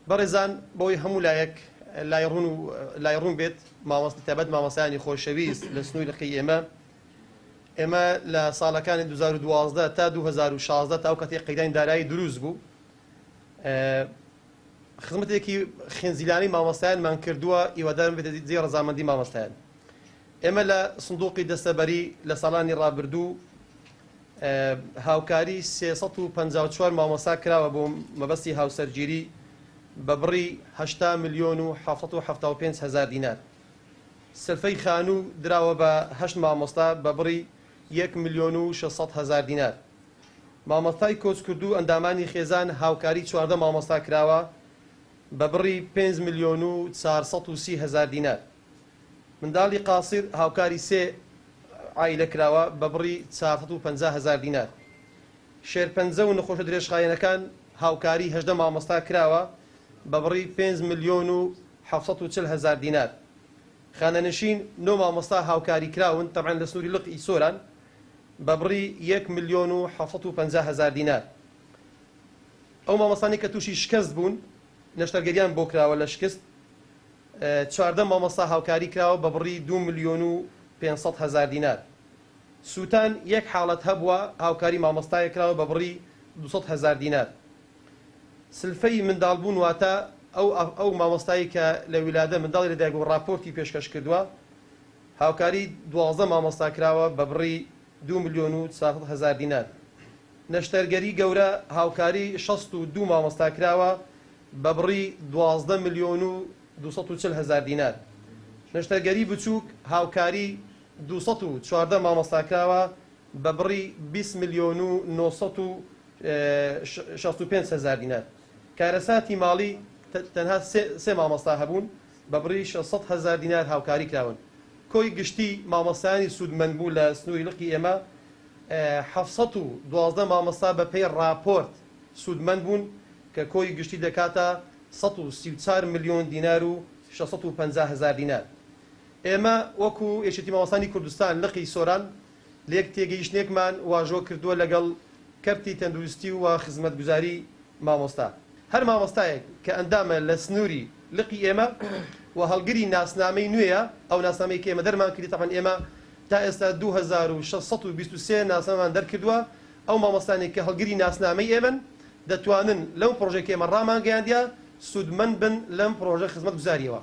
بەڕێزان بۆی هەموو لایەک لای ڕوون و لای ڕوون بێت مامۆستا تایبەت مامۆستایانی خۆشەویست لە سنووری لقی ئێمە ئێمە لە ساڵەکانی 2012 تا 2016 تا ئەو کاتەی قەیرانی دارایی دروست بوو خزمەتێکی خنزیلانەی مامۆستایانمان کردووە هیوادارم بێتە جێی ڕەزامەندی مامۆستایان ئێمە لە سندوقی دەستەبەری لە ساڵانی ڕابردوو هاوکاری 354 مامۆستا کراوە بۆ مەبەستی هاوسەرگیری بە بڕی 80 ملیۆن و 775 هەزار دینار. سلفەی خانوو دراوە بە هەشت مامۆستا بە بڕی یەک ملیۆن و 600 هەزار دینار. مامۆستای کۆچکردوو ئەندامانی خێزان هاوکاری 14 مامۆستا کراوە بە بڕی 5 ملیۆن و 430 هەزار دینار. منداڵی قاسر هاوکاری سێ عایلە کراوە بە بڕی 450 هەزار دینار. شێرپەنجە و نەخۆشە درێژخایەنەکان هاوکاری 18 مامۆستا کراوە بە بڕی 5 ملیۆن و 740 هەزار دینار. خانەنشین نۆ مامۆستا هاوکاری کراون تەبعەن لە سنووری لق ی سۆران بە بڕی 1 ملیۆن و 750 هەزار دینار. ئەو مامۆستانەی کە تووشی شکست بوون نەشتەرگەریان بۆ کراوە لە شکست 14 مامۆستا هاوکاری کراوە بە بڕی 2 ملیۆن و 500 هەزار دینار. سووتان یەک حاڵەت هەبووە هاوکاری مامۆستایەک کراوە بە بڕی 200 هەزار دینار. سلفەی منداڵبوون واتە ئەو ئەو مامۆستایی کە لە ویلادە منداڵی لەدایک بوو ڕاپۆرتی پێشکەش کردووە هاوکاری 12 مامۆستا کراوە بە بڕی 2 ملیۆن و 400 هەزار دینار. نەشتەرگەری گەورە هاوکاری 62 مامۆستا کراوە بە بڕی 12 ملیۆن و 240 هەزار دینار. نەشتەرگەری بچووک هاوکاری 214 مامۆستا کراوە بە بڕی 20 ملیۆن و 965 هەزار دینار. کارەساتی ماڵی تەنها سێ مامۆستا هەبوون بە بڕی 600 هەزار دینار هاوکاری کراون. کۆی گشتی مامۆستایانی سوودمەند بوو لە سنووری لقی ئێمە 712 مامۆستا بە پێی ڕاپۆرت سوودمەند بوون کە کۆی گشتی دەکاتە 134 ملیۆن دینار و 650 هەزار دینار. ئێمە وەکو یەکێتی مامۆستانی کوردستان لقی سۆران لێک تێگەیشتنێکمان واژۆ کردووە لەگەڵ کەرتی تەندروستی و خزمەتگوزاری مامۆستا. هەر مامۆستایەک کە ئەندامە لە سنووری لقی ئێمە و هەڵگری ناسنامەی نوێیە، ئەو ناسنامەی کە ئێمە دەرمان کردی، تەبعەن ئێمە تا ئێستا 2623 ناسنامەمان دەرکردووە، ئەو مامۆستانەی کە هەڵگری ناسنامەی ئێمەن دەتوانن لەو پڕۆژەی کە ئێمە ڕامانگەیاندیە سوودمەند بن لەم پڕۆژە خزمەتگوزارییەوە.